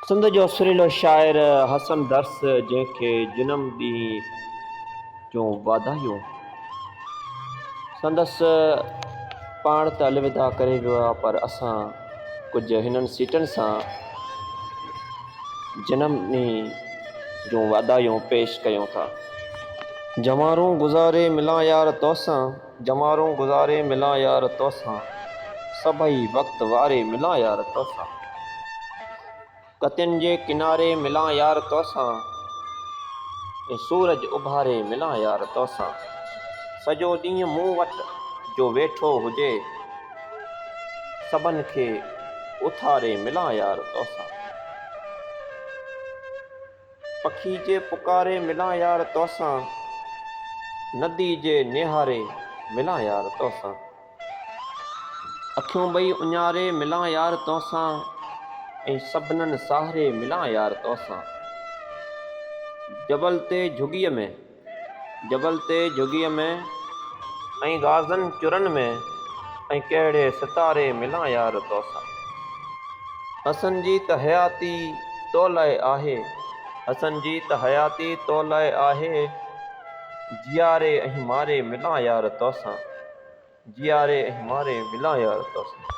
سنڌ جو سريلو شاعر حسن درس جنهن کي جنم ڏينهن جون واڌايون. سندس پاڻ ته الوداع ڪري ويو آهي پر اسان ڪجهه هنن سيٽن سان جنم ڏينهن جون واڌايون پيش ڪيون ٿا. جنوارون گذاري ملان يار توسان، جنوارون گذاري ملان يار توسان، سڀئي وقت واري ملان يار توسان. ڪتين جي ڪناري ملان يار توسان ۽ سورج اڀاري ملان يار توسان سڄو ڏينهن مون وٽ جو ويٺو هجي سڀن کي اٿاري ملان يار توسان پکي جي پڪاري ملان يار توسان ندي جي نهاري ملان يار توسان. اکيون ٻئي اڃاري ملان يار توسان ۽ سڀنن ساهري ملان يار توسان جبل تي جهڳيء ۾ جبل تي جهڳيء ۾ ۽ غازن چرن ۾ ۽ ڪهڙي ستاري ملان يار توسان حسن جي ته حياتي تو لاء آهي حسن جي ته حياتي تو لاء آهي جياري ۽ ماري ملان يار توسان. جياري ۽ ماري ملان يار توسان.